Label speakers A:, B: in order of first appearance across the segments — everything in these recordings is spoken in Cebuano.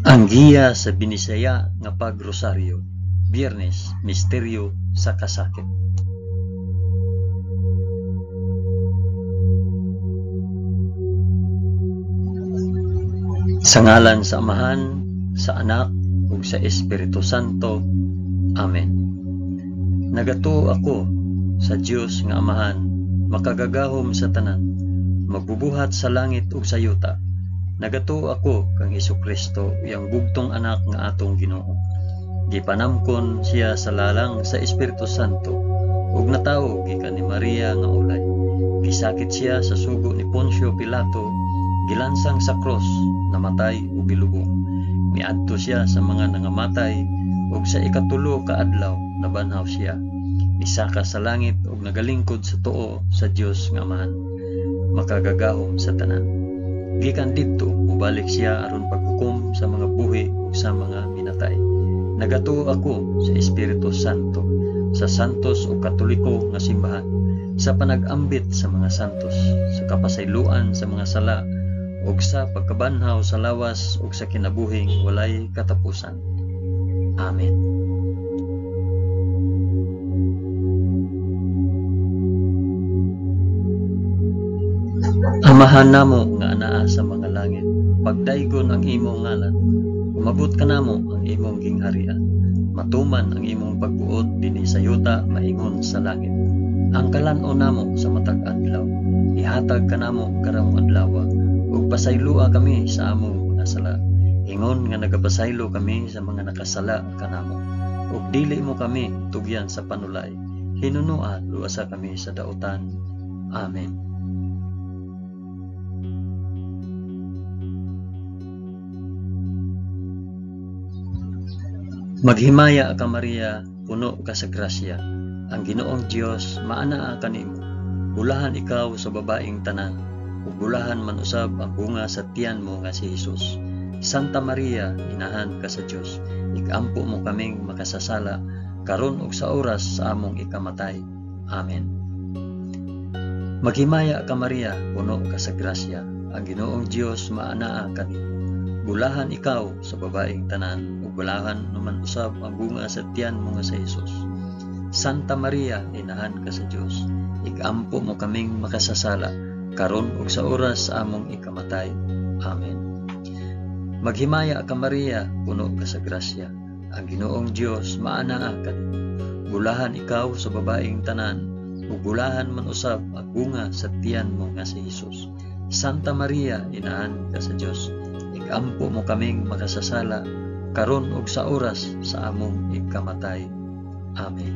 A: Ang giya sa Binisaya nga pagrosaryo, Biyernes, Misteryo sa Kasakit. Sa ngalan sa Amahan, sa Anak, ug sa Espiritu Santo. Amen. Nagatuo ako sa Dios nga Amahan, makagagahom sa tanan, magbubuhat sa langit ug sa yuta. Nagatuo ako kang Hesukristo, iyang bugtong anak nga atong Ginoo. Gipanamkon siya sa lalang sa Espiritu Santo ug natawo gikan ni Maria nga ulay. Gisakit siya sa sugo ni Poncio Pilato, gilansang sa krus, namatay ug gilubong. Miadto siya sa mga nangamatay ug sa ikatulo ka adlaw nabanhaw siya. Misaka sa langit ug nagalingkod sa tuo sa Dios nga Amahan, makagagahom sa tanan. Gikan didto mobalik siya aron paghukom sa mga buhi ug sa mga minatay. Nagatuo ako sa Espiritu Santo, sa santos ug katoliko nga simbahan, sa panag-ambit sa mga santos, sa kapasayloan sa mga sala, ug sa pagkabanhaw sa lawas ug sa kinabuhing walay katapusan. Amen. Amahan namo nga anaa sa mga langit, pagdaygon ang imong ngalan, umabot kanamo ang imong gingharian, matuman ang imong pagbuot dinhi sa yuta maingon sa langit. Ang kalan-on namo sa matag adlaw, ihatag kanamo karong adlaw, ug pasayloa kami sa among mga sala, ingon nga nagapasaylo kami sa mga nakasala kanamo. Ug dili mo kami tugyan sa panulay, hinunoa luwasa kami sa dautan. Amen. Maghimaya ka Maria, puno ka sa grasya. Ang Ginoong Dios maanaa kanimo. Bulahan ikaw sa babaeng tanan, ug bulahan man usab ang bunga sa tiyan mo nga si Hesus. Santa Maria, inahan ka sa Dios, ikampo mo kaming makasasala karon ug sa oras sa among ikamatay. Amen. Maghimaya ka Maria, puno ka sa grasya. Ang Ginoong Dios maanaa kanimo. Bulahan ikaw sa babaeng tanan, ug bulahan naman usab ang bunga sa tiyan mo nga si Hesus. Santa Maria, inahan ka sa Dios, ikampo mo kaming makasasala karon ug sa oras sa among ikamatay. Amen. Maghimaya ka Maria, puno ka sa grasya. Ang Ginoong Dios maanaa kanimo. Bulahan ikaw sa babaeng tanan, ug bulahan man usab ang bunga sa tiyan mo nga si Hesus. Santa Maria, inahan ka sa Dios, ikampo mo kaming makasasala karon ug sa oras sa among ikamatay. Amen.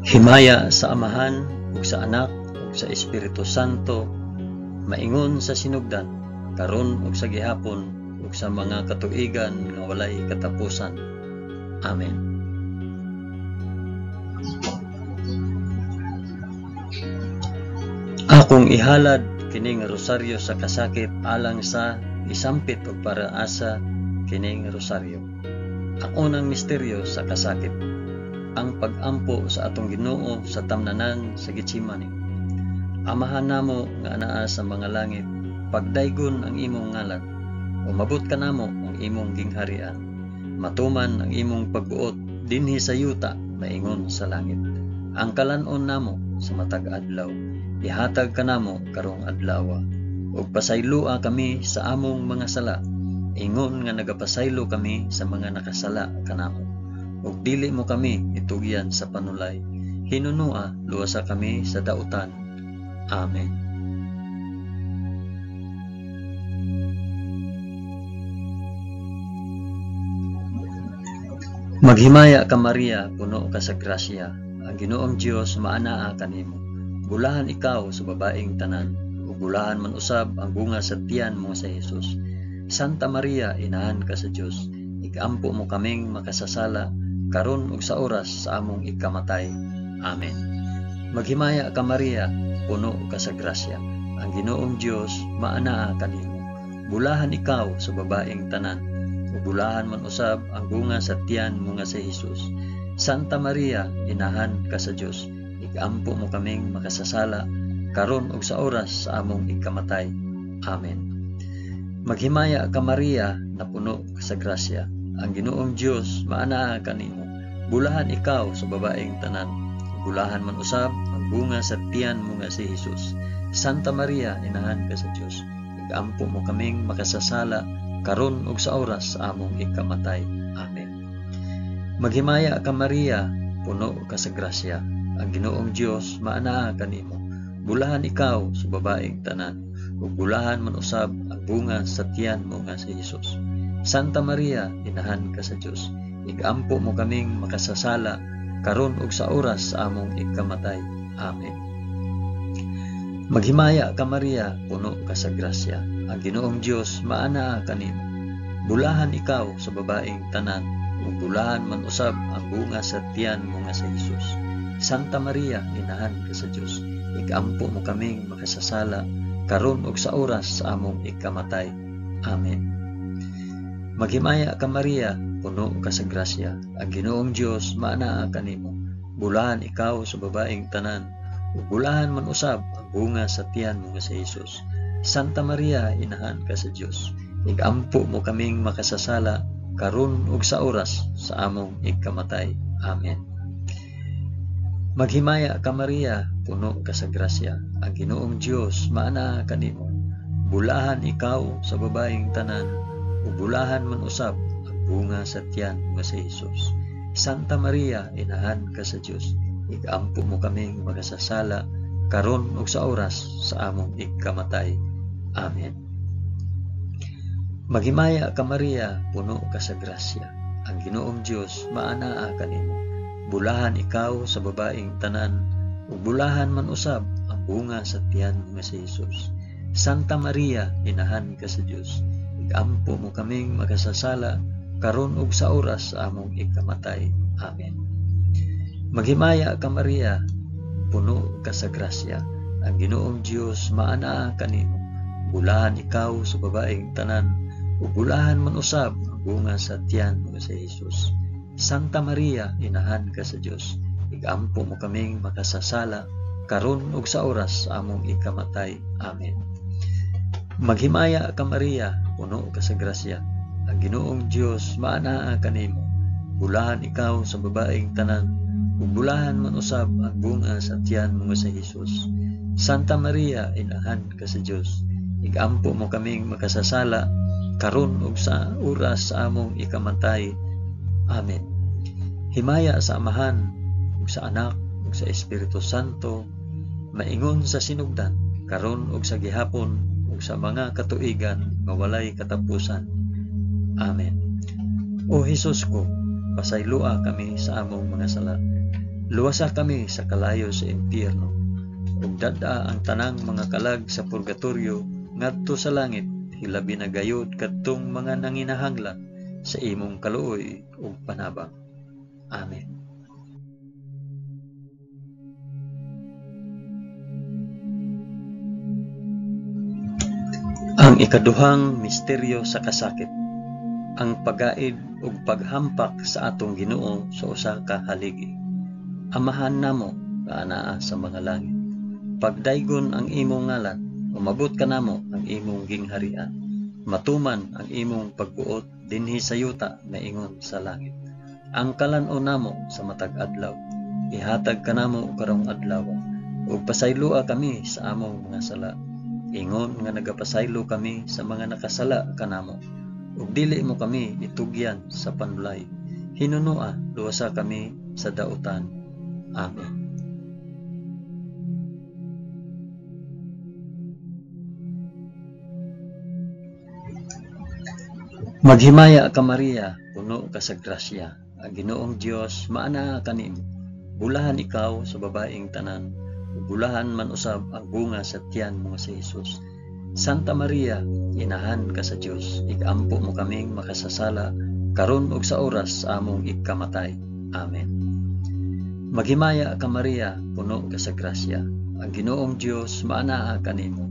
A: Himaya sa Amahan ug sa Anak ug sa Espiritu Santo, maingon sa sinugdan, karon ug sa gihapon ug sa mga katuigan nga walay katapusan. Amen. Akong ihalad kining rosaryo sa kasakit alang sa isampit og para asa kining rosaryo. Ang unang misteryo sa kasakit, ang pag-ampo sa atong Ginoo sa tamnanan sa Getsemani. Amahan namo nga anaa sa mga langit, pagdaygon ang imong ngalan, umabot kanamo ang imong gingharian, matuman ang imong pagbuot dinhi sa yuta maingon sa langit. Ang kalan-on namo sa matag adlaw, ihatag kanamo karong adlaw, ug pasayloa kami sa among mga sala, ingon nga nagapasaylo kami sa mga nakasala kanamo. Ug dili mo kami itugyan sa panulay, hinunoa luwasa kami sa dautan. Amen. Maghimaya ka Maria, puno ka sa grasya. Ang Ginoong Dios maanaa kanimo. Bulahan ikaw sa babaeng tanan, ug bulahan man usab ang bunga sa tiyan mo sa Hesus. Santa Maria, inahan ka sa Dios, ikampo mo kaming makasasala karon ug sa oras sa among ikamatay. Amen. Maghimaya ka Maria, puno ka sa grasya. Ang Ginoong Dios maanaa kanimo. Bulahan ikaw sa babaeng tanan, ug bulahan man usab ang bunga sa tiyan mo nga si Hesus. Santa Maria, inahan ka sa Dios, Igampo mo kaming makasasala, karon ug sa oras sa among ikamatay. Amen. Maghimaya ka Maria, napuno ka sa grasya. Ang Ginoong Dios maanaa kanimo. Bulahan ikaw sa babaeng tanan. Bulahan man usab ang bunga sa tiyan mo nga si Hesus. Santa Maria, inahan ka sa Dios. Igampo mo kaming makasasala, karon ug sa oras sa among ikamatay. Amen. Maghimaya ka Maria, puno ka sa grasya. Ang Ginoong Dios maanaa kanimo. Bulahan ikaw sa babaeng tanan, ug bulahan man usab ang bunga sa tiyan mo nga si Hesus. Santa Maria, inahan ka sa Dios. Igampo mo kaming makasasala, karon ug sa oras sa among ikamatay. Amen. Maghimaya ka Maria, puno ka sa grasya. Ang Ginoong Dios maanaa kanimo. Bulahan ikaw sa babaeng tanan, ug bulahan man usab ang bunga sa tiyan mo nga si Hesus. Santa Maria, inahan ka sa Dios. Igampo mo kaming makasasala, karon ug sa oras sa among ikamatay. Amen. Maghimaya ka Maria, puno ka sa grasya. Ang Ginoong Dios maanaa kanimo. Bulahan ikaw sa babaeng tanan, ug bulahan man usab ang bunga sa tiyan mo nga si Hesus. Santa Maria, inahan ka sa Dios. Igampo mo kaming makasasala, karon ug sa oras sa among ikamatay. Amen. Maghimaya ka Maria, puno ka sa grasya. Ang Ginoong Dios maanaa kanimo. Bulahan ikaw sa babaeng tanan, ug bulahan man usab ang bunga sa tiyan mo nga si Hesus. Santa Maria, inahan ka sa Dios. Igampo mo kaming makasasala, karon ug sa oras sa among ikamatay. Amen. Maghimaya ka Maria, puno ka sa grasya. Ang Ginoong Dios maanaa kanimo. Bulahan ikaw sa babaeng tanan, ug bulahan man usab ang bunga sa tiyan mo nga si Hesus. Santa Maria, inahan ka sa Dios. Igampo mo kaming makasasala, karon ug sa oras sa among ikamatay. Amen. Maghimaya ka Maria, puno ka sa grasya. Ang Ginoong Dios maanaa kanimo. Bulahan ikaw sa babaeng tanan, ug bulahan man usab ang bunga sa tiyan mo nga si Hesus. Santa Maria, inahan ka sa Dios. Igampo mo kaming makasasala, karon ug sa oras sa among ikamatay. Amen. Maghimaya ka Maria, puno ka sa grasya. Ang Ginoong Dios maanaa kanimo. Bulahan ikaw sa babaeng tanan, ug bulahan man usab ang bunga sa tiyan mo nga si Hesus. Santa Maria, inahan ka sa Dios. Igampo mo kaming makasasala, karon ug sa oras sa among ikamatay. Amen. Himaya sa Amahan, ug sa Anak, ug sa Espiritu Santo, maingon sa sinugdan, karon ug sa gihapon, ug sa mga katuigan nga walay katapusan. Amen. O Hesus ko, pasayloa kami sa among mga sala. Luwasa kami sa kalayo sa impyerno, ug dad-a ang tanang mga kalag sa purgatorio ngadto sa langit, hilabi na gayod kadtong mga nanginahanglan sa imong kaluoy ug panabang. Amen. Ang ikaduhang misteryo sa kasakit, ang pagaid ug paghampak sa atong Ginoo sa usa ka haligi. Amahan namo nga anaa sa mga langit. Pagdaygon ang imong ngalan, umabot kanamo ang imong gingharian. Matuman ang imong pagbuot dinhi sa yuta maingon sa langit. Ang kalan-on namo sa matag adlaw, ihatag kanamo karong adlaw, ug pasayloa kami sa among mga sala, ingon nga nagapasaylo kami sa mga nakasala kanamo. Ug dili mo kami itugyan sa panulay, hinunoa luwasa kami sa dautan. Amen. Maghimaya ka Maria, puno ka sa grasya. Ang Ginoong Dios maanaa kanimo. Bulahan ikaw sa babaeng tanan, ug bulahan man usab ang bunga sa tiyan mo nga si Hesus. Santa Maria, inahan ka sa Dios, igampo mo kaming makasasala, karon ug sa oras sa among ikamatay. Amen. Maghimaya ka Maria, puno ka sa grasya. Ang Ginoong Dios maanaa kanimo.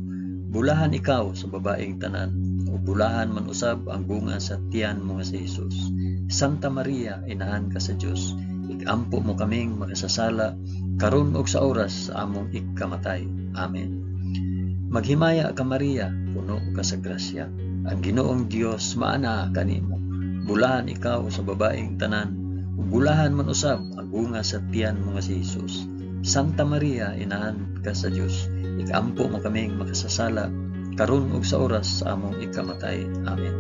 A: Bulahan ikaw sa babaeng tanan, ug bulahan man usab ang bunga sa tiyan mo nga si Hesus. Santa Maria, inahan ka sa Dios, igampo mo kaming makasasala, karon ug sa oras sa among ikamatay. Amen. Maghimaya ka Maria, puno ka sa grasya. Ang Ginoong Dios maanaa kanimo. Bulahan ikaw sa babaeng tanan, ug bulahan man usab ang bunga sa tiyan mo nga si Jesus. Santa Maria, inahan ka sa Dios, ikaampo mo kaming makasasala, karon ug sa oras sa among ikamatay. Amen.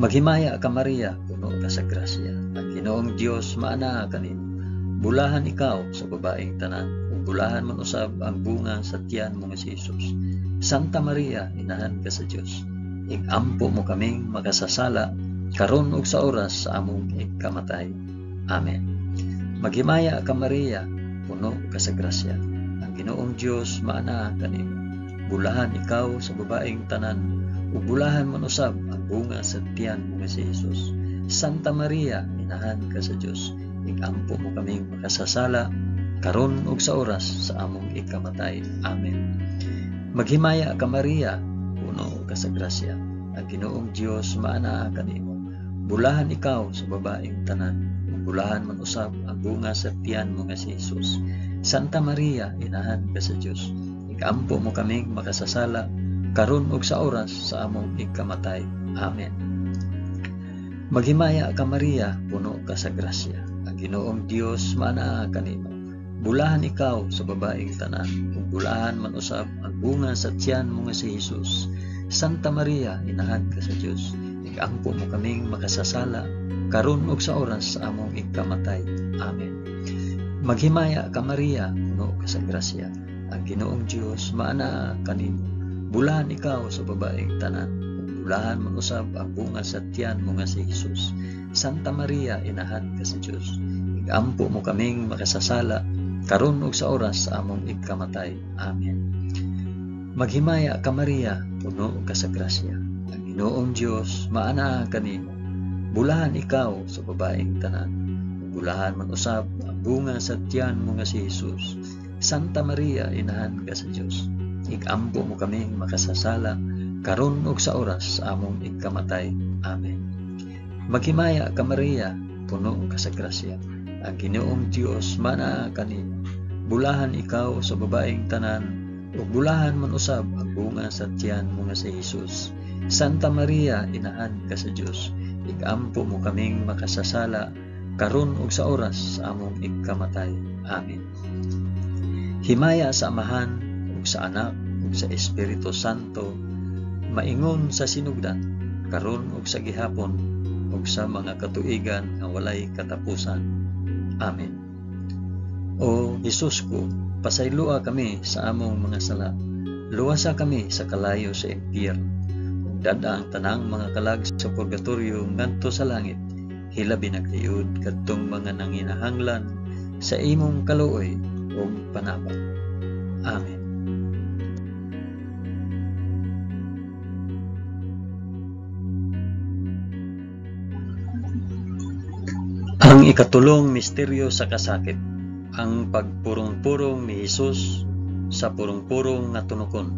A: Maghimaya ka Maria, puno ka sa grasya. Ang Ginoong Dios maanaa kanimo. Bulahan ikaw sa babaeng tanan, ug bulahan man usab ang bunga sa tiyan mo nga si Jesus. Santa Maria, inahan ka sa Dios, ikampo mo kaming makasasala, karon ug sa oras sa among ikamatay. Amen. Maghimaya ka Maria, puno ka sa grasya. Ang Ginoong Dios maanaa kanimo. Bulahan ikaw sa babaeng tanan, ug bulahan man usab ang bunga sa tiyan mo nga si Jesus. Santa Maria, inahan ka sa Dios, ikampo mo kaming makasasala, karon ug sa oras sa among ikamatay. Amen. Maghimaya ka Maria, puno ka sa grasya. Ang Ginoong Dios maanaa kanimo. Bulahan ikaw sa babaeng tanan, ug bulahan man usab ang bunga sa tiyan mo nga si Jesus. Santa Maria, inahan ka sa Dios, ikampo mo kaming makasasala, karon ug sa oras sa among ikamatay. Amen. Maghimaya ka Maria, puno ka sa grasya. Ang Ginoong Dios maanaa kanimo. Bulahan ikaw sa babaeng tanan, ug bulahan man usab ang bunga sa tiyan mo nga si Jesus. Santa Maria, inahan ka sa Dios, ikampo mo kaming makasasala, karon ug sa oras sa among ikamatay. Amen. Maghimaya ka Maria, puno ka sa grasya. Ang Ginoong Dios maanaa kanimo. Bulahan ikaw sa babaeng tanan, ug bulahan man usab ang bunga sa tiyan mo nga si Jesus. Santa Maria, inahan ka sa Dios, ikampo mo kaming makasasala, karon ug sa oras sa among ikamatay. Amen. Maghimaya ka Maria, puno ka sa grasya. Ang Ginoong Dios maanaa kanimo. Bulahan ikaw sa babaeng tanan, ug bulahan man usab ang bunga sa tiyan mo nga si Jesus. Santa Maria, inahan ka sa Dios, ikampo mo kaming makasasala, karon ug sa oras sa among ikamatay. Amen. Maghimaya ka Maria, puno ka sa grasya. Ang Ginoong Dios maanaa kanimo. Bulahan ikaw sa babaeng tanan, ug bulahan man usab ang bunga sa tiyan mo nga si Jesus. Santa Maria, inahan ka sa Dios, ikampo mo kaming makasasala, karon ug sa oras sa among ikamatay. Amen. Himaya sa Amahan ug sa Anak ug sa Espiritu Santo, maingon sa sinugdan, karon ug sa gihapon, ug sa mga katuigan nga walay katapusan. Amen. O Jesus ko, pasayloa kami sa among mga sala. Luwasa kami sa kalayo sa impyerno. Ug dad-a ang tanang mga kalag sa purgatorio ngadto sa langit. Hilabi na gayud kadtong mga nanginahanglan sa imong kaluoy ug panabang. Amen. Ang ikatulong misteryo sa kasakit, ang pagpurong-purong ni Hesus sa purong-purong nga tunokon.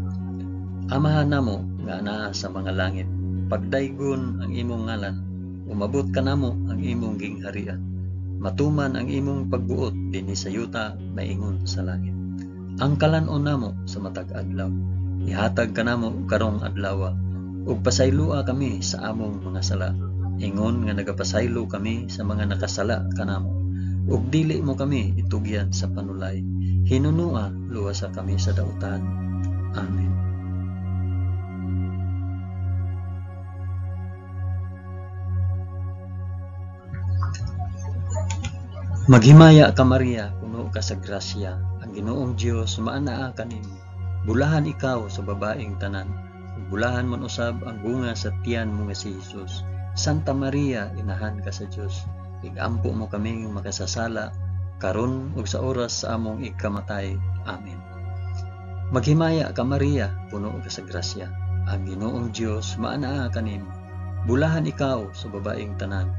A: Amahan namo nga anaa sa mga langit, pagdaygon ang imong ngalan, umabot kanamo ang imong gingharian. Matuman ang imong pagbuot dinhi sa yuta maingon sa langit. Ang kalan-on namo sa matag adlaw, ihatag kanamo karong adlawa, ug pasayloa kami sa among mga sala, ingon nga nagapasaylo kami sa mga nakasala kanamo. Ug dili mo kami itugyan sa panulay, hinunua luwasa kami sa dautan. Amen. Maghimaya ka Maria, puno ka sa grasya, ang Ginoong Dios maanaa kanimo. Bulahan ikaw sa babaeng tanan, ug bulahan man usab ang bunga sa tiyan mo nga si Jesus. Santa Maria, inahan ka sa Dios, igampo mo kaming makasasala, karon ug sa oras sa among ikamatay. Amen. Maghimaya ka Maria, puno ka sa grasya, ang Ginoong Dios maanaa kanimo. Bulahan ikaw sa babaeng tanan,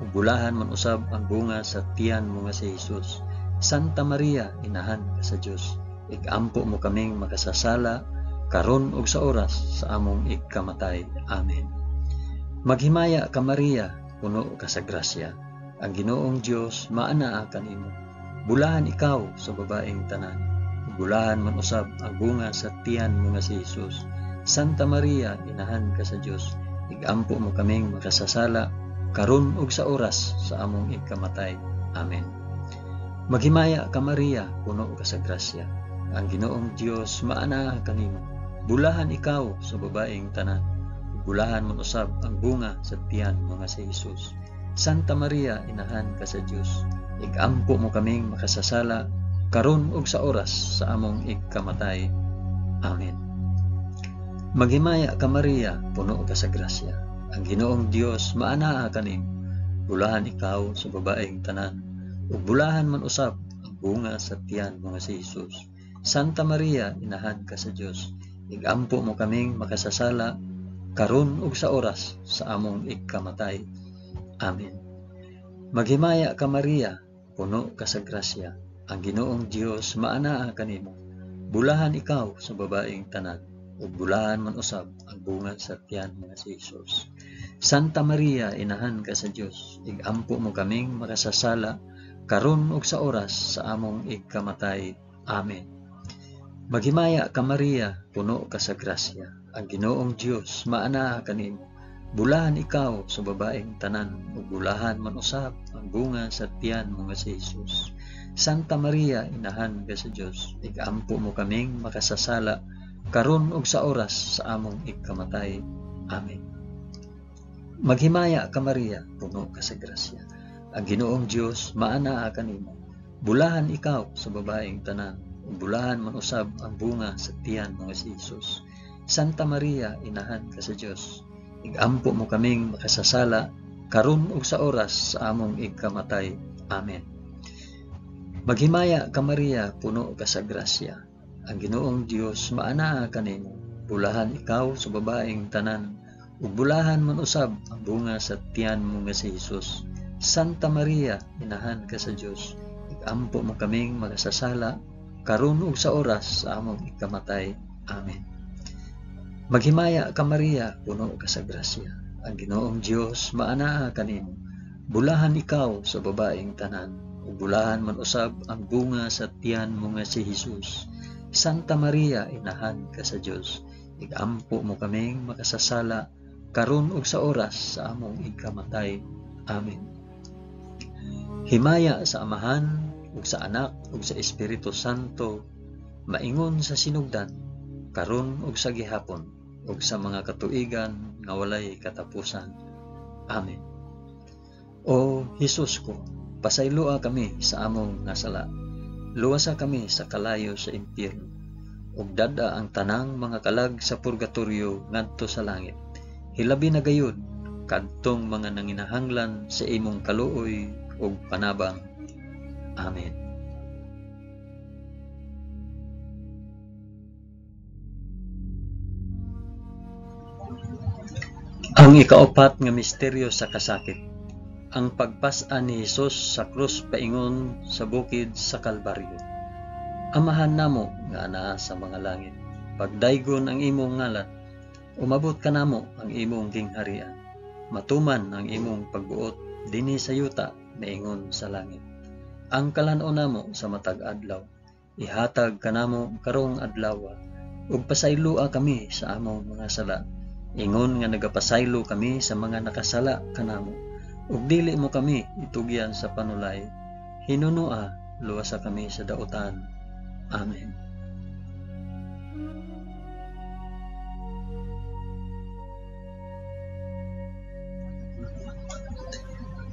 A: ug bulahan man usab ang bunga sa tiyan mo nga si Jesus. Santa Maria, inahan ka sa Dios, igampo mo kaming makasasala, karon ug sa oras sa among ikamatay. Amen. Maghimaya ka Maria, puno ka sa grasya, ang Ginoong Dios maanaa kanimo. Bulahan ikaw sa babaeng tanan, ug bulahan man usab ang bunga sa tiyan mo nga si Hesus. Santa Maria, inahan ka sa Dios, igampo mo kaming makasasala, karon ug sa oras sa among ikamatay. Amen. Maghimaya ka Maria, puno ka sa grasya. Ang Ginoong Dios maanaa kanimo. Bulahan ikaw sa babaeng tanan, ug bulahan man usab ang bunga sa tiyan mo nga si Hesus. Santa Maria, inahan ka sa Dios, igampo mo kaming makasasala, karon ug sa oras sa among ikamatay. Amen. Maghimaya ka Maria, puno ka sa grasya. Ang Ginoong Dios maanaa kanimo. Bulahan ikaw sa babaeng tanan, ug bulahan man usab ang bunga sa tiyan mo nga si Hesus. Santa Maria, inahan ka sa Dios, igampo mo kaming makasasala, karon ug sa oras sa among ikamatay. Amen. Maghimaya ka Maria, puno ka sa grasya. Ang Ginoong Dios maanaa kanimo. Bulahan ikaw sa babaeng tanan, ug bulahan man usab ang bunga sa tiyan mo nga si Hesus. Santa Maria, inahan ka sa Dios, igampo mo kaming makasasala, karon ug sa oras sa among ikamatay. Amen. Maghimaya ka Maria, puno ka sa grasya. Ang Ginoong Dios maanaa kanimo. Bulahan ikaw sa babaeng tanan, ug bulahan man usab ang bunga sa tiyan mo nga si Hesus. Santa Maria, inahan ka sa Dios, igampo mo kaming makasasala, karon ug sa oras sa among ikamatay. Amen. Maghimaya ka Maria, puno ka sa grasya. Ang Ginoong Dios maanaa kanimo. Bulahan ikaw sa babaeng tanan, ug bulahan man usab ang bunga sa tiyan mo nga si Hesus. Santa Maria, inahan ka sa Dios, igampo mo kaming makasasala, karon ug sa oras sa among ikamatay. Amen. Maghimaya ka Maria, puno ka sa grasya. Ang Ginoong Dios maanaa kanimo. Bulahan ikaw sa babaeng tanan, ug bulahan man usab ang bunga sa tiyan mo nga si Hesus. Santa Maria, inahan ka sa Dios, igampo mo kaming makasasala, karon ug sa oras sa among ikamatay. Amen. Maghimaya ka Maria, puno ka sa grasya. Ang Ginoong Dios maanaa kanimo. Bulahan ikaw sa babaeng tanan, ug bulahan man usab ang bunga sa tiyan mo nga si Hesus. Santa Maria, inahan ka sa Dios, igampo mo kaming makasasala, karon ug sa oras sa among ikamatay. Amen. Himaya sa Amahan, ug sa Anak, ug sa Espiritu Santo, maingon sa sinugdan, karon ug sa gihapon, ug sa mga katuigan nga walay katapusan. Amen. O Hesus ko, pasayloa kami sa among nasala. Luwasa kami sa kalayo sa impyerno, ug dad-a ang tanang mga kalag sa purgatorio ngadto sa langit. Hilabi na gayud kadtong mga nanginahanglan sa imong kaluoy ug panabang. Amen. Ang ikaapat nga misteryo sa kasakit, ang pagpas-an ni Hesus sa krus paingon sa bukid sa Kalbaryo. Amahan namo nga anaa sa mga langit, pagdaygon ang imong ngalan, umabot kanamo ang imong gingharian, matuman ang imong pagbuot dinhi sa yuta maingon sa langit. Ang kalan-on namo sa matag adlaw, ihatag kanamo karong adlaw, ug pasayloa kami sa among mga sala, ingon nga nagapasaylo kami sa mga nakasala kanamo, ug dili mo kami itugyan sa panulay, hinunoa luwasa kami sa dautan. Amen.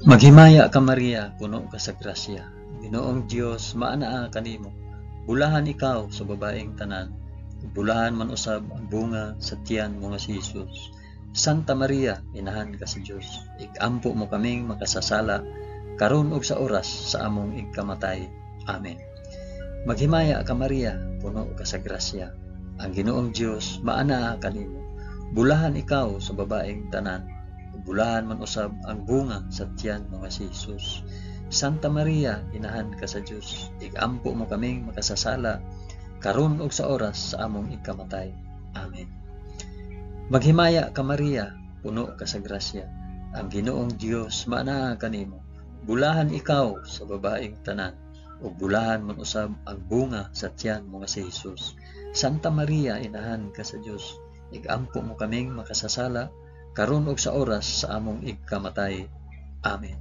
A: Maghimaya ka Maria, puno ka sa grasya. Ginoong Dios, maanaa kanimo. Bulahan ikaw sa babaeng tanan, ug bulahan man usab ang bunga sa tiyan mo nga si Hesus. Santa Maria, inahan ka sa Dios, igampo mo kaming makasasala, karon ug sa oras sa among ikamatay. Amen. Maghimaya ka Maria, puno ka sa grasya. Ang Ginoong Dios, maanaa kanimo. Bulahan ikaw sa babaeng tanan, ug bulahan man usab ang bunga sa tiyan mo nga si Hesus. Santa Maria, inahan ka sa Dios, igampo mo kaming makasasala, karon ug sa oras sa among ikamatay. Amen. Maghimaya ka Maria, puno ka sa grasya. Ang Ginoong Dios maanaa kanimo. Bulahan ikaw sa babaeng tanan, ug bulahan man usab ang bunga sa tiyan mo nga si Hesus. Santa Maria, inahan ka sa Dios, igampo mo kaming makasasala karon ug sa oras sa among igkamatay. Amen.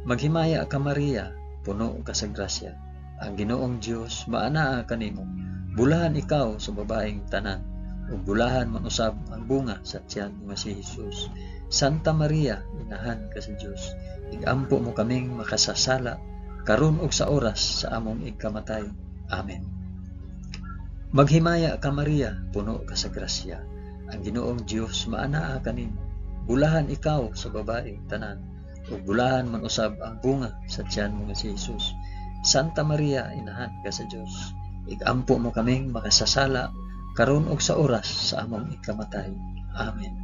A: Maghimaya ka Maria, puno ka sa grasya. Ang Ginoong Dios maanaa kanimo. Bulahan ikaw sa babaeng tanan, ug bulahan man usab ang bunga sa tiyan mo nga si Hesus. Santa Maria, inahan ka sa Dios, igampo mo kaming makasasala karon ug sa oras sa among igkamatay. Amen. Maghimaya ka Maria, puno ka sa grasya. Ang Ginoong Dios maanaa kanimo. Bulahan ikaw sa babaeng tanan, ug bulahan man usab ang bunga sa tiyan mo nga si Hesus. Santa Maria, inahan ka sa Dios, igampo mo kaming makasasala karon ug sa oras sa among ikamatay. Amen.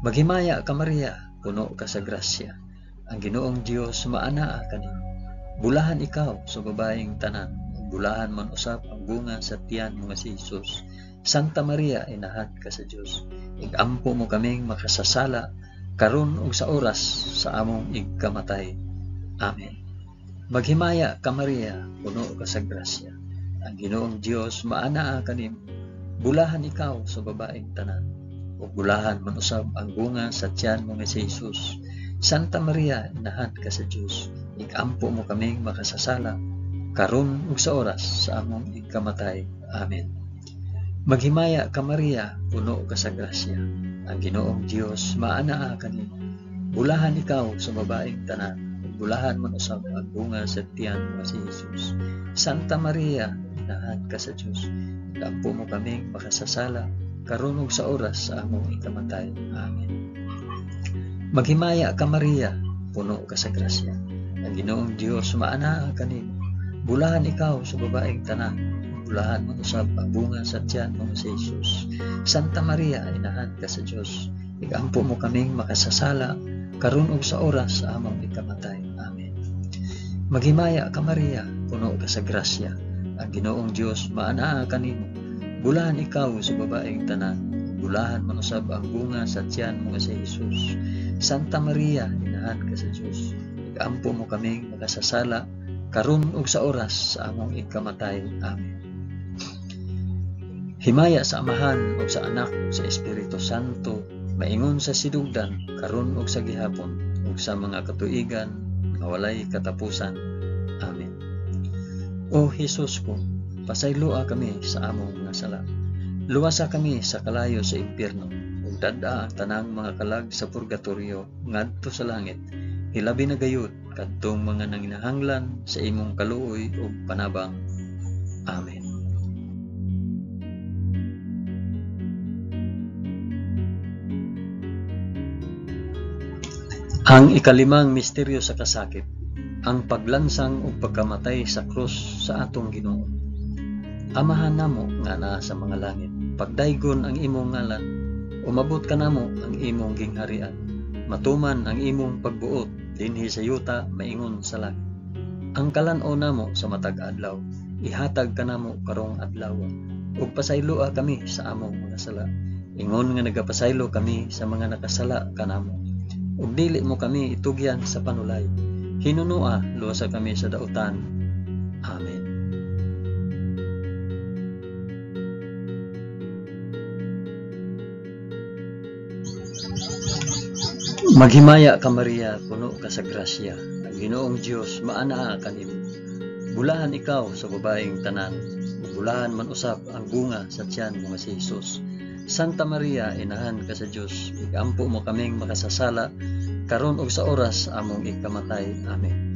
A: Maghimaya ka Maria, puno ka sa grasya. Ang Ginoong Dios maanaa kanimo. Bulahan ikaw sa babaeng tanan, ug bulahan man usab ang bunga sa tiyan mo nga si Hesus. Santa Maria, inahan ka sa Dios, igampo mo kaming makasasala karon ug sa oras sa among igkamatay. Amen. Maghimaya ka Maria, puno ka sa grasya. Ang Ginoong Dios maanaa kanimo. Bulahan ikaw sa babaeng tanan, ug bulahan man usab ang bunga sa tiyan mo nga si Hesus. Santa Maria, inahan ka sa Dios, igampo mo kaming makasasala karon ug sa oras sa among igkamatay. Amen. Maghimaya ka Maria, puno ka sa grasya. Ang Ginoong Dios maanaa kanimo. Bulahan ikaw sa babaeng tanan, ug bulahan man usab ang bunga sa tiyan mo nga si Hesus. Santa Maria, inahan ka sa Dios, igampo mo kaming makasasala karon ug sa oras sa among ikamatay. Amen. Maghimaya ka Maria, puno ka sa grasya. Ang Ginoong Dios maanaa kanimo. Bulahan ikaw sa babaeng tanan, bulahan man usab ang bunga sa tiyan mo nga si Hesus. Santa Maria, inahan ka sa Dios, igampo mo kaming makasasala karon ug sa oras sa among ikamatay. Amen. Maghimaya ka Maria, puno ka sa grasya. Ang Ginoong Dios maanaa kanimo. Bulahan ikaw sa babaeng tanan, bulahan man usab ang bunga sa tiyan mo nga si Hesus. Santa Maria, inahan ka sa Dios, igampo mo kaming makasasala karon ug sa oras sa among ikamatay. Amen. Himaya sa Amahan ug sa Anak ug sa Espiritu Santo, maingon sa sidugdan karon ug sa gihapon ug sa mga katuigan nga walay katapusan. Amen. O Hesus ko, pasayloa kami sa among mga sala. Luwasa kami sa kalayo sa impyerno ug dad-a ang tanang mga kalag sa purgatorio ngadto sa langit. Hilabi na gayud kadtong mga nanginahanglan sa imong kaluoy ug panabang. Amen. Ang ikalimang misteryo sa kasakit, ang paglansang ug pagkamatay sa krus sa atong Ginoo. Amahan namo nga naa sa mga langit, pagdaygon ang imong ngalan, umabot kanamo ang imong gingharian, matuman ang imong pagbuot dinhi sa yuta maingon sa langit. Ang kalan-on namo sa matag adlaw, ihatag kanamo karong adlaw, ug pasayloa kami sa among mga sala, ingon nga nagapasaylo kami sa mga nakasala kanamo. Ug dili mo kami itugyan sa panulay, hinunoa luwasa kami sa dautan. Amen. Maghimaya ka Maria, puno ka sa grasya. Ang Ginoong Dios maanaa kanimo. Bulahan ikaw sa babaeng tanan, ug bulahan man usab ang bunga sa tiyan mo nga si Hesus. Santa Maria, inahan ka sa Dios, igampo mo kaming makasasala karon ug sa oras among ikamatay. Amen.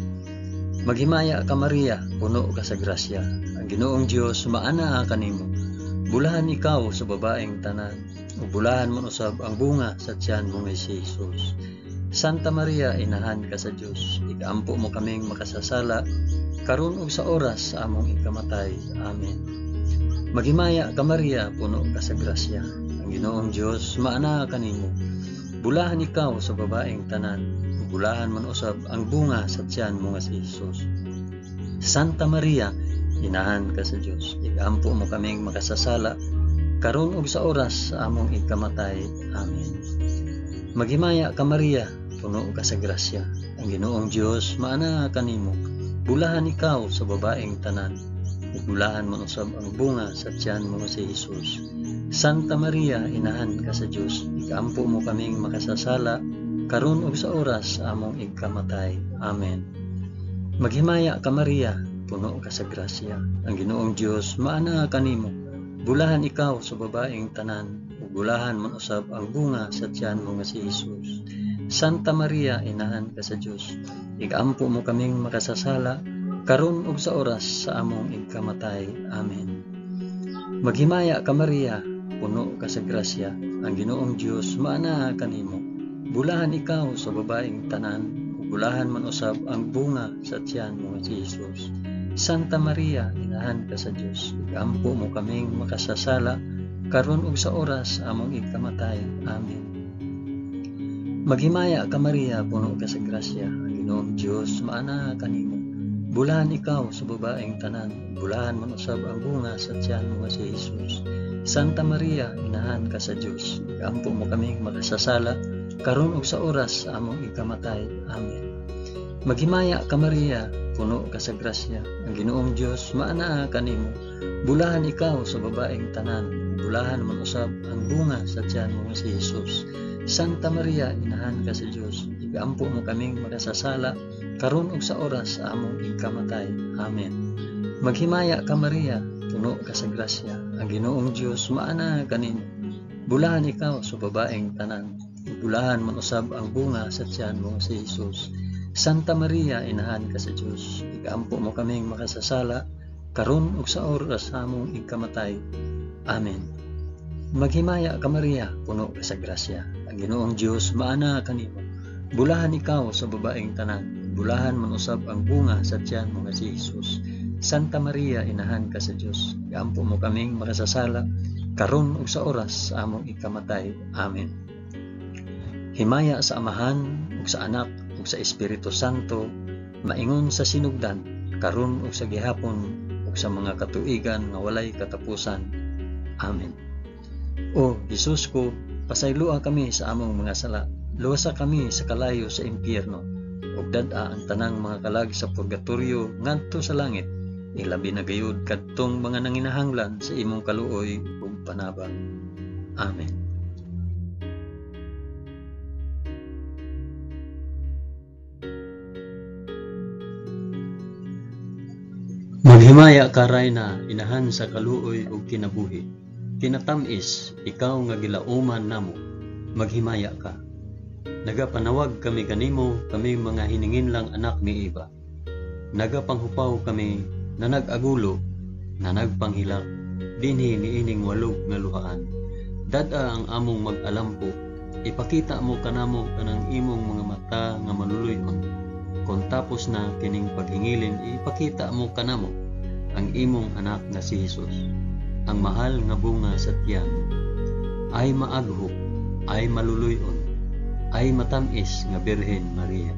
A: Maghimaya ka Maria, puno ka sa grasya. Ang Ginoong Dios maanaa kanimo. Bulahan ikaw sa babaeng tanan, ug bulahan man usab ang bunga sa tiyan mo nga si Hesus. Santa Maria, inahan ka sa Dios, igampo mo kaming makasasala karon ug sa oras sa among ikamatay. Amen. Maghimaya ka Maria, puno ka sa grasya. Ang Ginoong Dios maanaa kanimo. Bulahan ikaw sa babaeng tanan, ug bulahan man usab ang bunga sa tiyan mo nga si Hesus. Santa Maria, inahan ka sa Dios, igampo mo kaming makasasala karon ug sa oras sa among ikamatay. Amen. Maghimaya ka Maria, puno ka sa grasya. Ang Ginoong Dios maanaa kanimo. Bulahan ikaw sa babaeng tanan, ug bulahan man usab ang bunga sa tiyan mo nga si Hesus. Santa Maria, inahan ka sa Dios, ikaampo mo kaming makasasala, karon ug sa oras sa among igkamatay. Amen. Maghimaya ka Maria, puno ka sa grasya. Ang Ginoong Dios maana kanimo. Bulahan ikaw sa babaeng tanan, ug bulahan man usab ang bunga sa tiyan mo nga si Hesus. Santa Maria, inahan ka sa Dios, igampo mo kaming makasasala, karon ug sa oras sa among igkamatay. Amen. Maghimaya ka Maria, puno ka sa grasya. Ang Ginoong Dios maana kanimo. Bulahan ikaw sa babaeng tanan, ug bulahan man usab ang bunga sa tiyan mo nga si Hesus. Santa Maria, inahan ka sa Dios, igampo mo kaming makasasala, karon ug sa oras sa among igkamatay. Amen. Maghimaya ka Maria, puno ka sa grasya. Ang Ginoong Dios maana kanimo. Bulahan ikaw sa babaeng tanan, bulahan man usab ang bunga sa tiyan mo nga si Hesus. Santa Maria, inahan ka sa Dios, igampo mo kaming makasasala, karon ug sa oras sa among ikamatay. Amen. Maghimaya ka Maria, puno ka sa grasya. Ang Ginoong Dios maanaa kanimo. Bulahan ikaw sa babaeng tanan, bulahan man usab ang bunga sa tiyan mo nga si Hesus. Santa Maria, inahan ka sa Dios, igampo mo kaming makasasala, karon ug sa oras sa among ikamatay. Amen. Maghimaya ka Maria, puno ka sa grasya. Ang Ginoong Dios maana kanimo. Bulahan ikaw sa babaeng tanan, bulahan man usab ang bunga sa tiyan mo si Hesus. Santa Maria, inahan ka sa Dios, igampo mo kaming makasasala, karon ug sa oras sa among ikamatay. Amen. Maghimaya ka Maria, puno ka sa grasya. Ang Ginoong Dios maana kanimo. Bulahan ikaw sa babaeng tanan, bulahan man usab ang bunga sa tiyan mo nga si Hesus. Santa Maria, inahan ka sa Dios, iampo mo kaming makasasala, karon ug sa oras sa among ikamatay. Amen. Himaya sa Amahan ug sa Anak ug sa Espiritu Santo, maingon sa sinugdan, karon ug sa gihapon ug sa mga katuigan nga walay katapusan. Amen. O Hesus ko, pasayloa kami sa among mga sala, luwasa kami sa kalayo sa impyerno, ug dad-a ang tanang mga kalag sa purgatorio ngadto sa langit, ilabi na gayud kadtong mga nanginahanglan sa imong kaluoy ug panabang. Amen. Maghimaya ka Rayna, inahan sa kaluoy ug kinabuhi. Kinatamis, ikaw nga gilauman namo, maghimaya ka. Nagapanawag kami kanimo, kami mga hininginlang anak ni Eva. Nagapanghupaw kami na nag-agulo, na nagpanghilak, dinhi niining walog nga luhaan. Dad-a ang among mag-alampo, ipakita mo kanamo kanang imong mga mata nga maluluy-on. Kon tapos na kining paghingilin, ipakita mo kanamo ang imong anak nga si Hesus, ang mahal nga bunga sa tiyan. Ay maaghok, ay maluluy-on, ay matamis nga Birhen Maria.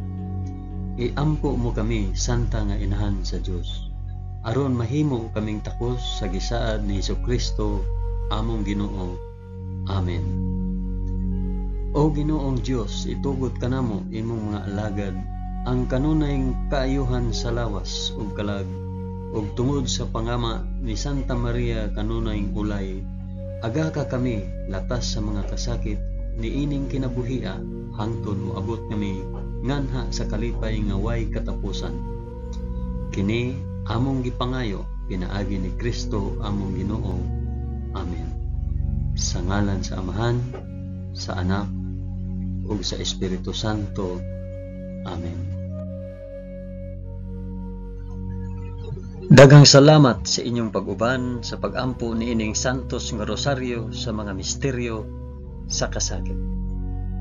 A: Iampo mo kami, Santa nga Inahan sa Dios, aron mahimo kaming takos sa gisaad ni Hesukristo among Ginoo. Amen. O Ginoong Dios, itugot kanamo imong mga alagad ang kanunay kaayuhan sa lawas ug kalag, ug tungod sa pangama ni Santa Maria kanunay ulay, aga ka kami latas sa mga kasakit niining kinabuhia hangtod moabot kami nganha sa kalipay nga way katapusan. Kini among gipangayo pinaagi ni Kristo among Ginoo. Amen. Sa ngalan sa Amahan, sa Anak, ug sa Espiritu Santo. Amen. Daghang salamat sa inyong pag-uban sa pag-ampo niining Santos nga Rosaryo sa mga misteryo sa kasakit.